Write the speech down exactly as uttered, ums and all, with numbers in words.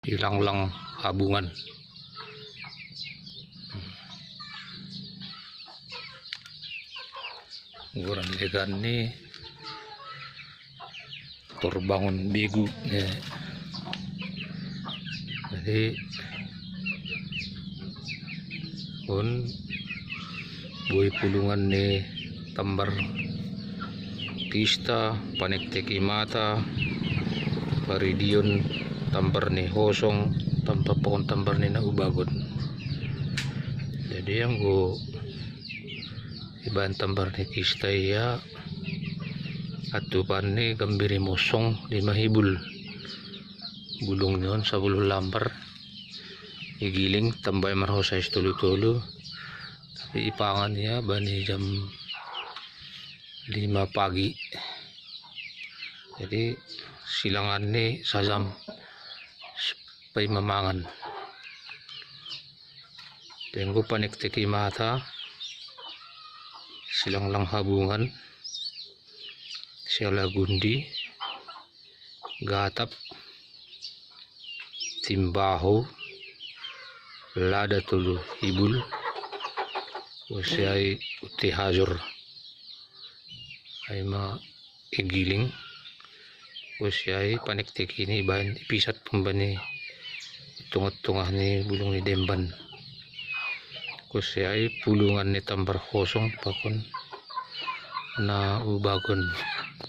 Silanglang Habungan. Goran legan ni Torbangon Begu. Jadi on boi pulungan ni Tambar Kista, Panekteki Mata, Paridion Tambar ni Hosong, Tambar Pokon Tambar ni Naubagon. Jadi anggo ibaen Tambar ni Kista ia atupan ni Gambiri Mosong lima Hibul. Bulung ni on sapuluh lambar, igiling tambai marhosa is tolu-tolu. Tapi ipangan ia bani jam lima pagi. Jadi silangan ni sajam paima mangan. Anggo Panekteki Mata, Silanglang Habungan, Sialagundi, Gatap, Timbaho, Lada Tolu Hibul, Usiai Uti Hajur. Ai ma igiling. Usiai Panekteki ni ibaen ipisat pembani tongah-tongah ni bulung ni Demban. Usiai pulungan ni Tambar Hosong pakon Naubagon.